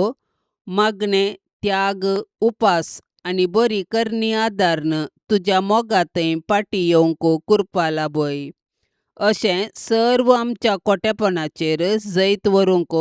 मागणें, त्याग, उपास आनी बरी करणी आदारून तुज्या मोगांतय फाटीं येवंक कुरपा लाभय. अशें सर्व आमच्या खोटेपणाचेर जैत व्हरूंक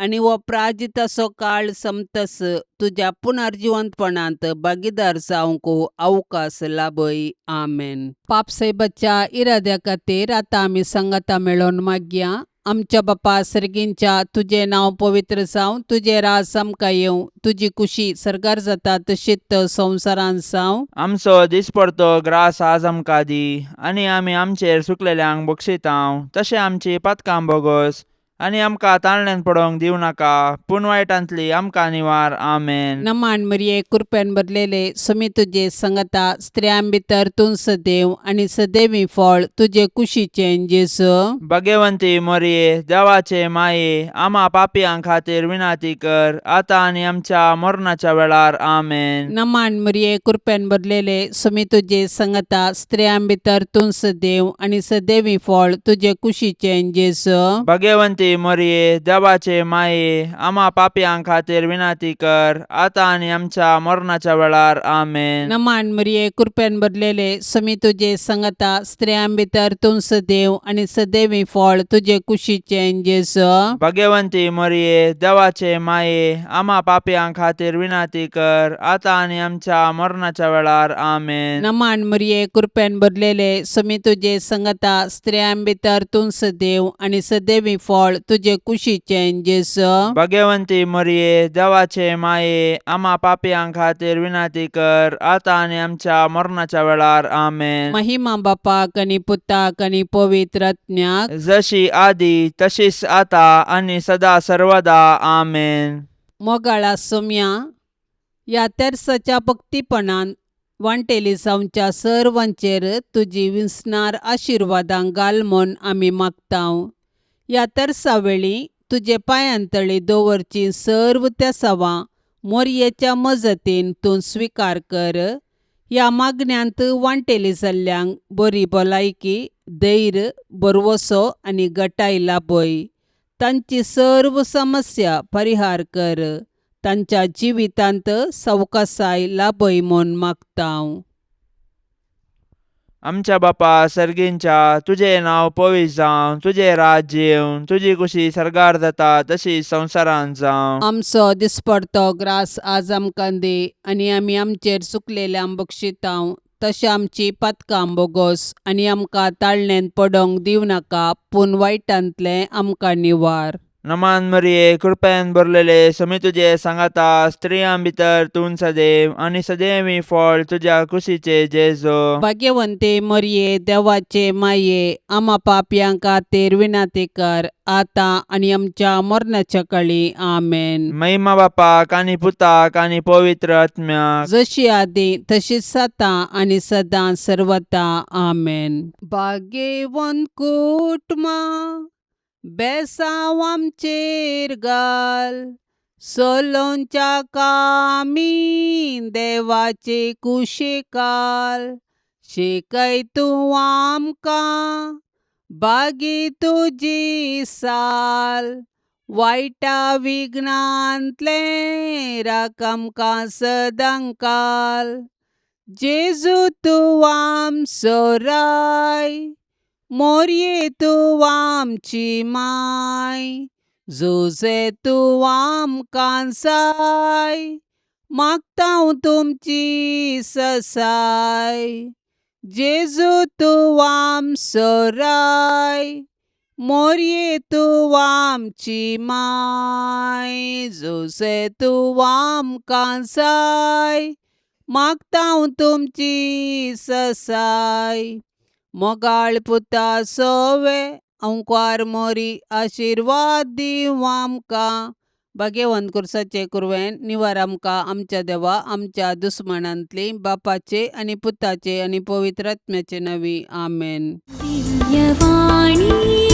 आनी हो प्राजिताचो काळ समतस तुज्या पुनर्जिवंतपणांत भागीदार जावंक अवकाश लाभय. आमेन. पापसाहेबाच्या इराद्या खातीर आतां आमी सांगाता मेळोवन मागया. आमच्या बापा सर्गींच्या, तुजें नांव पवित्र जावं, तुजें राज आमकां येवं, तुजी कुशी सर्गार जाता तशीच संवसारांत जावं. आमचो दिसपडतो ग्रास आज आमकां दी आनी आमी आमचेर सुकलेल्यांक बक्षितांव तशें आमची पातकां बोगोस आनी आमकां ताळण्यान पडोवंक दिवं नाका पूण वायटांतली आमकां निवार. आमेन. नमान मरिये, कृपेन भरलेले, सुमी तुजे संगता, स्त्रियां भितर तूं सदैव आनी सदैवी फळ तुजे कुशीचें जेजू. भगवंती मोरये, देवाचे माये, आमा पापयां खातीर विनाती कर आतां आनी आमच्या मरणाच्या वेळार. आमेन. नमान मरिये, कृपेन भरलेले, सुमी तुजे संगता, स्त्रियां भितर तूं सदैव आनी सदैवी फळ तुजे कुशीचें जेजू. भगवंती मोरये, देवाचे माये, आमा पापयां खातीर विनाती कर आतां आनी आमच्या मरणाच्या वेळार. आमेन. नमान मरिये, कृपेन भरलेले, सुमी तुजे संगता, स्त्रियां भितर तूं सदैव आनी सदैवी फळ तुजे कुशीचें जेजू. भगवंती मोरये, देवाचे माये, आमा पापयां खातीर विनाती कर आतां आनी आमच्या मरणाच्या वेळार. आमेन. नमान मरिये, कृपेन भरलेले, सुमी तुजे संगता, स्त्रियां भितर तूं सदैव आनी सदैवी फळ तुजे कुशीचें जेजू. भगवंती मोरये, देवाचे माये, आमा पापयां खातीर विनाती कर आतां आनी आमच्या मरणाच्या वेळार. आमेन. महिमा बापाक आनी पुताक आनी पवित्र आत्म्याक. जशी आदी तशीच आता आनी सदा सर्वदा. आमेन. मोगाळा सोम्या, ह्या तेर्साच्या भक्तीपणान वांटेली जावच्या सर्वांचेर तुजी विसणार आशिर्वादां घाल म्हूण आमी मागतांव. ह्या तेर्सा वेळी तुजे पांयांतळी दवरची सर्व तेसावां मोरयेच्या मजतीन तूं स्विकार कर. ह्या मागण्यांत वांटेली जाल्ल्यांक बरी भलायकी, धैर्य, भरवसो आनी गटाय लाभय. तांची सर्व समस्या परिहार कर. तांच्या जिवितांत सवकासाय लाभय म्हूण मागतांव. आमच्या बापा सर्गींच्या, तुजें नांव पवित्र जावं, तुजें राज्य येवं, तुजी कुशी सर्गार जाता तशी संवसारांत जावं. आमचो दिसपडतो ग्रास आज आमकां दी आनी आमी आमचेर चुकलेल्यांक बक्षितांव तशें आमची पातकां बोगोस आनी आमकां ताळणेंत पडोंक दिवं नाका पूण वायटांतलें आमकां निवार. नमान मरिये, कृपेन भरलेले, समी तुजे सांगाता, स्त्रियां भितर तूं सदैव आनी सदैवी फळ तुज्या कुशीचे जेजो. भाग्यवंते मरिये, देवाचे माये, आमा पापयां खातीर विनंती कर आतां आनी आमच्या मरणाच्या काळी. आमेन. महिमा बापाक आनी पुताक आनी पवित्र आत्म्याक. जशी आदी तशीच आतां आनी सदां सर्वता. आमेन. भाग्यवंत कुटुंबा, बेसांव आमचेर घाल, सोलोंच्या कामी देवाचे कुशेकाल, शिकय तूं आमकां बागी तुजी साल, वायटा विघ्नांतलें राख आमकां सदांकाल. जेजू तूं आमचो राय, मोरये तूं आमची माय, जुजे तूं आमकां जाय, मागता तुमची ससाय. जेजू तूं आमचो राय, मोरये तूं आमची माय, जुजे तूं आमकां जाय, मागता तुमची ससाय. मोगाळ पुता सोवे अंकार मोरी, आशिर्वाद दिवं आमकां. भाग्यवंत कुर्साचे कुरवेन निवार आमकां आमच्या देवा आमच्या दुस्मनांतली, बापाचे आनी पुताचे आनी पवित्र आत्म्याचे नांवी. आमेन. दिव्यवाणी.